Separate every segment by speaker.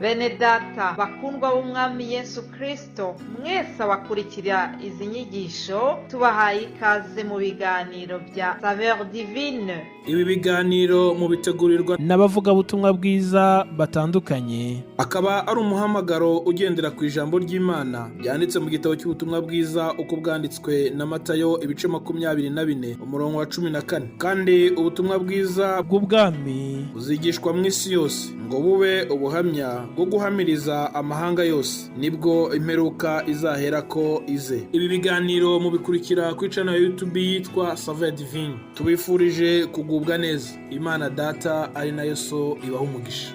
Speaker 1: Bene data bakundwa b'Umwami Yesu Kristo, mwese abakurikira izi nyigisho, tubahaye ikaze mu biganiro bya Saveur Divine.
Speaker 2: Ibi biganiro mubitegurirwa
Speaker 3: n'abavugabutumwa bwiza batandukanye.
Speaker 2: Akaba ari umuhamagaro ugendera ku ijambo ry'Imana ryanditse mu gitabo cy'ubutumwa bwiza uko bwanditswe na Matayo, ibice 24, umurongo wa 14. Kandi ubutumwa bwiza
Speaker 3: bw'ubwami
Speaker 2: buzigishwa mu isi yose ngo bube ubuhamya bwo guhamiriza amahanga yose, nibwo imperuka izaherako ize. Ibi biganiro mubikurikira kuri channel ya YouTube yitwa Saveur Divine. Tubifurije kugubwa neza. Imana Data ari nayo So ibaha umugisha.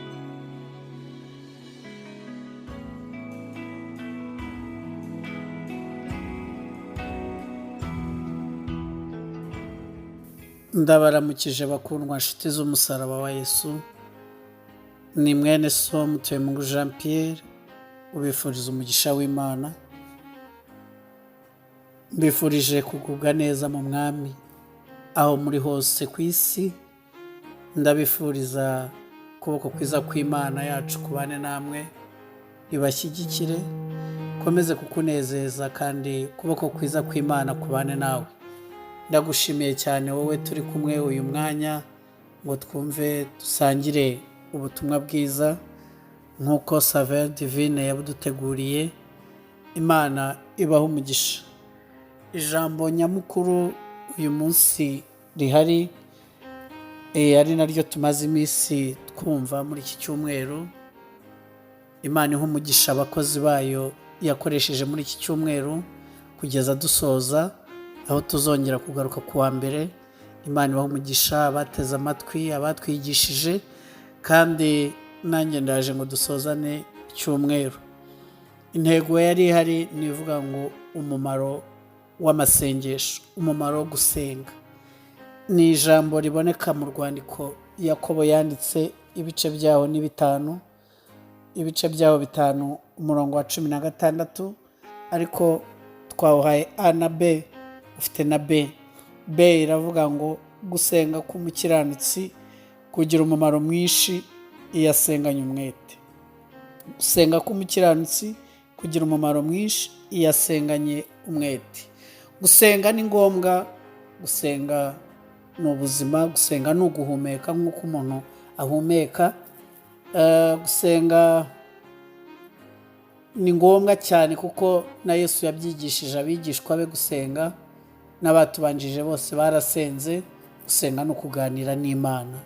Speaker 4: Ndabaramukije bakundwa nshuti z'umusaraba wa Yesu. Ni mwene so Mutuyemungu Jean Pierre ubifuriza umugisha w'Imana. Mbifurije kugubwa neza mu Mwami aho muri hose ku isi. Ndabifuriza ukuboko kwiza kw'Imana yacu kubane namwe, ibashyigikire, komeze kukunezeza, kandi ukuboko kwiza kw'Imana kubane nawe. Ndagushimiye cyane wowe turi kumwe uyu mwanya ngo twumve, dusangire ubutumwa bwiza nk'uko Saveur Divine yabuduteguriye. Imana ibaho umugisha. Ijambo nyamukuru uyu munsi rihari, ari naryo tumaze iminsi twumva muri iki cyumweru. Imana iha umugisha abakozi bayo yakoresheje muri iki cyumweru kugeza dusoza, aho tuzongera kugaruka ku wa mbere. Imana ibaha umugisha abateze amatwi, abatwigishije, kandi nanjye ndaje ngo dusozane icyumweru. Intego yari ihari ni ivuga ngo umumaro w'amasengesho, umumaro wo gusenga. Ni ijambo riboneka mu rwandiko Yakobo yanditse, ibice byaho ni bitanu, ibice byaho bitanu, umurongo wa 16, ariko twawuhaye A na B, ufite na B. B iravuga ngo gusenga k'umukiranutsi kugira umumaro mwinshi iyo asenganye umwete. Gusenga k'umukiranutsi kugira umumaro mwinshi iyo asenganye umwete. Gusenga ni ngombwa, gusenga ni ubuzima, gusenga ni uguhumeka nk'uko umuntu ahumeka. Gusenga ni ngombwa cyane kuko na Yesu yabyigishije abigishwa be gusenga, n'abatubanjije bose barasenze. Gusenga ni ukuganira n'Imana,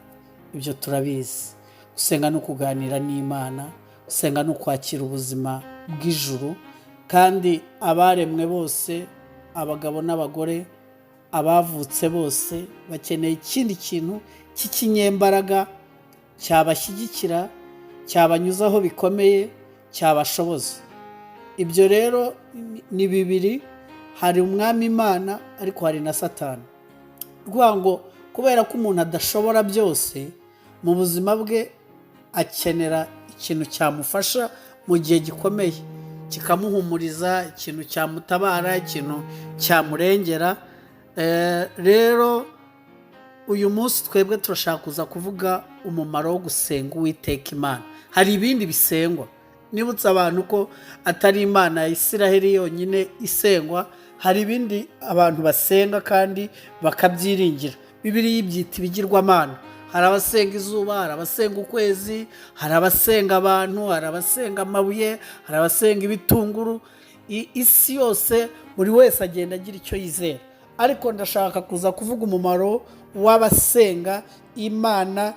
Speaker 4: ibyo turabizi. Gusenga ni ukuganira n'Imana, gusenga ni ukwakira ubuzima bw'ijuru. Kandi abaremwe bose, abagabo n'abagore, abavutse bose bakeneye ikindi kintu cy'ikinyembaraga cyabashyigikira, cyabanyuzaho bikomeye, cyabashoboza. Ibyo rero ni bibiri: hari Umwami Imana, ariko hari na Satani. Rwa ngo kubera ko umuntu adashobora byose mu buzima bwe, akenera ikintu cyamufasha mu gihe gikomeye, kikamuhumuriza, ikintu cyamutabara, ikintu cyamurengera. Rero uyu munsi twebwe turashaka kuza kuvuga umumaro wo gusenga Uwiteka Imana. Hari ibindi bisengwa. Nibutse abantu ko atari Imana ya Isiraheli yonyine isengwa, hari ibindi abantu basenga kandi bakabyiringira. Bibiliya ibyita ibigirwamana. Hari abasenga izuba, hari abasenga ukwezi, hari abasenga abantu, hari abasenga amabuye, hari abasenga ibitunguru. Isi yose buri wese agenda agira icyo yizera, ariko ndashaka kuza kuvuga umumaro w'abasenga Imana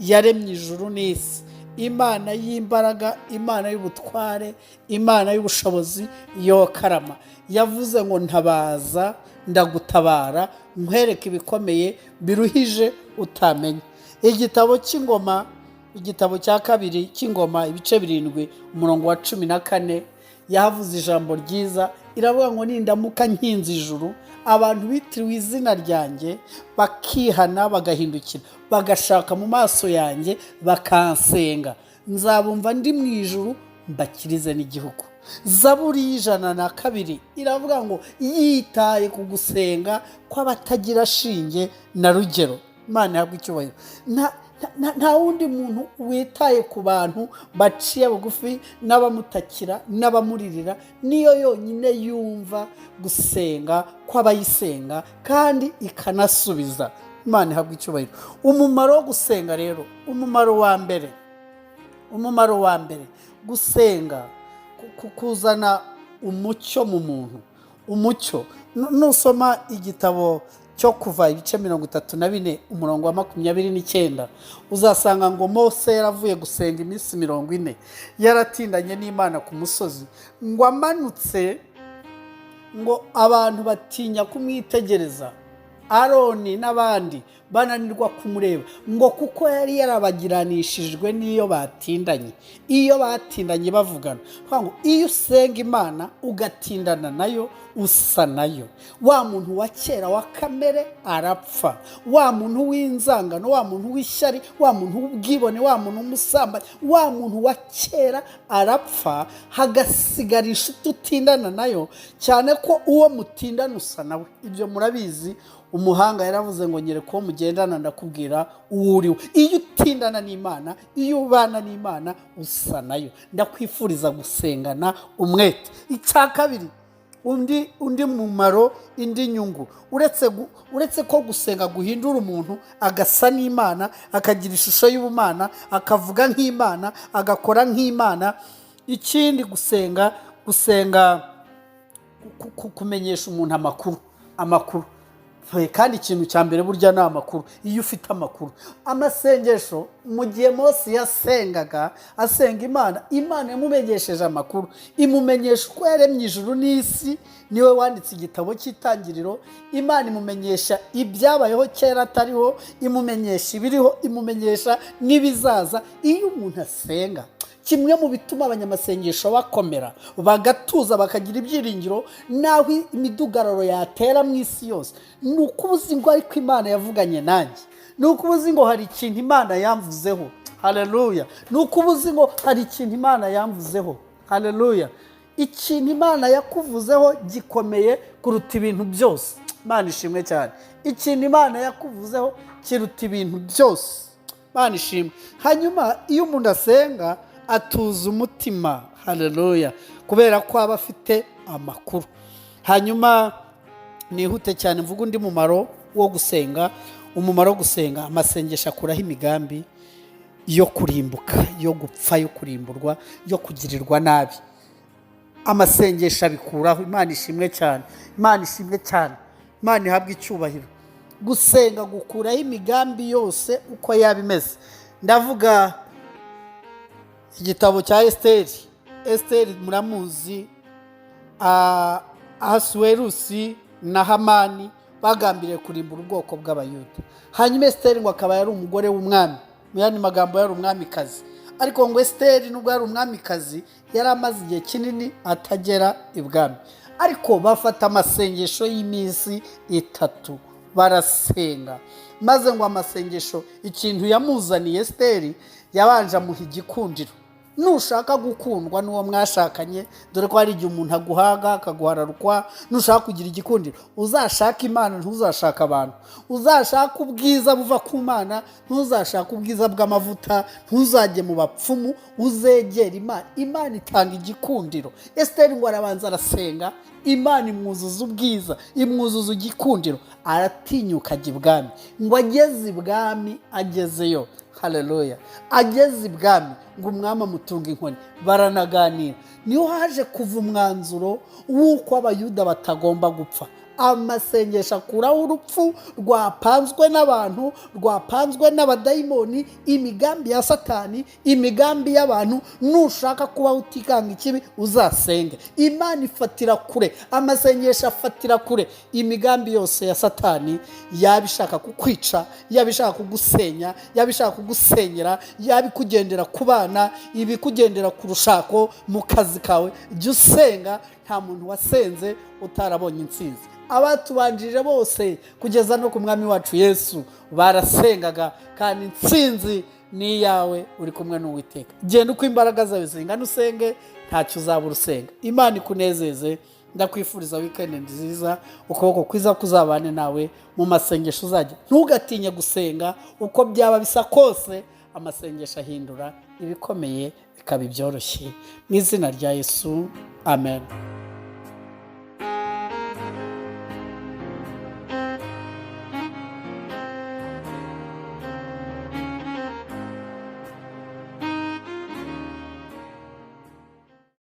Speaker 4: yaremye ijuru n'isi, Imana y'imbaraga, Imana y'ubutware, Imana y'ubushobozi, yokarama yavuze ngo ntabaza ndagutabara, nkwereke ibikomeye biruhije utamenya. Igitabo cy'Ingoma, igitabo cya kabiri cy'Ingoma, ibice 7, umurongo wa 14, yahavuze ijambo ryiza. Iravuga ngo nindamuka nkinze ijuru, abantu bitiriwe izina ryanjye bakihana, bagahindukira, bagashaka mu maso yanjye, bakansenga, nzabumva ndi mu ijuru, mbakirize n'igihugu. Zaburi y'102 iravuga ngo yitaye ku gusenga kw'abatagira shinge na rugero. Imana ihabwa icyubahiro. Nta wundi muntu witaye ku bantu baciye bugufi n'abamutakira n'abamuririra. Niyo yonyine yumva gusenga kw'abayisenga kandi ikanasubiza. Imana ihabwa icyubahiro. Umumaro wo gusenga rero, umumaro wa mbere, gusenga kuzana umucyo mu muntu, umucyo. Nusoma igitabo cyo Kuva, ibice 34, umurongo wa 29, uzasanga ngo Mose yaravuye gusenga iminsi 40, yaratindanye n'Imana ku musozi. Ngo amanutse, ngo abantu batinya kumwitegereza, Aroni n'abandi bananirwa kumureba, ngo kuko yari yarabagiranishijwe n'iyo batindanye, iyo batindanye bavugana. Kuvuga ngo iyo usenga Imana ugatindana nayo, usa nayo. Wa muntu wa kera wa kamere arapfa, wa muntu w'inzangano, wa muntu w'ishyari, wa muntu w'ubwibone, wa muntu w'umusambanyi, wa muntu wa kera arapfa, hagasigara inshuti utindana nayo, cyane ko uwo mutindana usa nawe. Ibyo murabizi. Umuhanga yaravuze ngo: "Nyereka uwo mugendana, ndakubwira uwo uriwe." Iyo utindana n'Imana, iyo ubana n'Imana, usa nayo. Ndakwifuriza gusengana umwete. Icya kabiri, undi mumaro, indi nyungu, uretse ko gusenga guhindura umuntu agasa n'Imana, akagira ishusho y'ubumana, akavuga nk'Imana, agakora nk'Imana, ikindi, gusenga kumenyesha umuntu amakuru. Kandi ikintu cya mbere burya ni amakuru. Iyo ufite amakuru, amasengesho, mu gihe Mose yasengaga, asenga Imana, Imana yamumenyesheje amakuru, imumenyesha uko yaremye ijuru n'isi. Niwe wanditse igitabo cy'Itangiriro. Imana imumenyesha ibyabayeho kera atariho, imumenyesha ibiriho, imumenyesha n'ibizaza. Iyo umuntu asenga, kimwe mu bituma abanyamasengesho bakomera, bagatuza, bakagira ibyiringiro n'aho imidugararo yatera mu isi yose, ni uko uba uzi ngo ariko Imana yavuganye nanjye, ni uko uba uzi ngo hari ikintu Imana yamvuzeho. Hareruya! Ni uko uba uzi ngo hari ikintu Imana yamvuzeho. Hareruya! Ikintu Imana yakuvuzeho gikomeye kuruta ibintu byose. Imana ishimwe cyane. Ikintu Imana yakuvuzeho kiruta ibintu byose. Imana ishimwe. Hanyuma iyo umuntu asenga, atuza umutima. Hareruya! Kubera ko aba afite amakuru. Hanyuma nihute cyane mvuga undi mumaro wo gusenga. Umumaro wo gusenga: amasengesho akuraho imigambi yo kurimbuka, yo gupfa, yo kurimburwa, yo kugirirwa nabi. Amasengesho abikuraho. Imana ishimwe cyane. Imana ishimwe cyane. Imana ihabwe icyubahiro. Gusenga gukuraho imigambi yose uko yaba imeze. Ndavuga igitabo cya Esiteri. Esiteri muramuzi. Ahasuwerusi na Hamani bagambiriye kurimbura ubwoko bw'Abayuda. Hanyuma Esiteri ngo akaba yari umugore w'umwami, mu yandi magambo yari umwamikazi. Ariko ngo Esiteri, nubwo yari umwamikazi, yari amaze igihe kinini atagera ibwami. Ariko bafata amasengesho y'iminsi 3, barasenga, maze ngo amasengesho ikintu yamuzaniye Esiteri, yabanje amuha igikundiro. Nushaka gukundwa n'uwo mwashakanye, dore ko hari igihe umuntu aguhaga akaguhararukwa, nushaka kugira igikundiro, uzashake Imana, ntuzashake abantu. Uzashake ubwiza buva ku Mana, ntuzashake ubwiza bw'amavuta, ntuzajye mu bapfumu, uzegera Imana. Imana itanga igikundiro. Esiteri ngo arabanza arasenga, Imana imwuzuza ubwiza, imwuzuza igikundiro, aratinyuka ajya ibwami. Ngo ageze ibwami, agezeyo, haleluya, ageze ibwami ngo umwami amutunga inkoni, baranaganira. Niho haje kuva umwanzuro w'uko Abayuda batagomba gupfa. Amasengesho akuraho urupfu rwapanzwe n'abantu, rwapanzwe n'abadayimoni, imigambi ya Satani, imigambi y'abantu. Nushaka kubaho utikanga ikibi, uzasenge. Imana ifatira kure, amasengesho afatira kure imigambi yose ya Satani, yaba ishaka kukwica, yaba ishaka kugusenya, yaba ishaka kugusenyera, yaba ikugendera ku bana, ibikugendera ku rushako, mu kazi kawe. Jya usenga. Nta muntu wasenze utarabonye intsinzi. Abatubanjirije bose kugeza no ku Mwami wacu Yesu barasengaga, kandi intsinzi ni iyawe uri kumwe n'Uwiteka. Genda uko imbaraga zawe zingana, usenge, ntacyo uzabura usenga. Imana ikunezeze. Ndakwifuriza weekend nziza, ukuboko kwiza kuzabane nawe mu masengesho uzajya. Ntugatinye gusenga uko byaba bisa kose, amasengesho ahindura ibikomeye bikaba ibyoroshye. Mu izina rya Yesu, amen.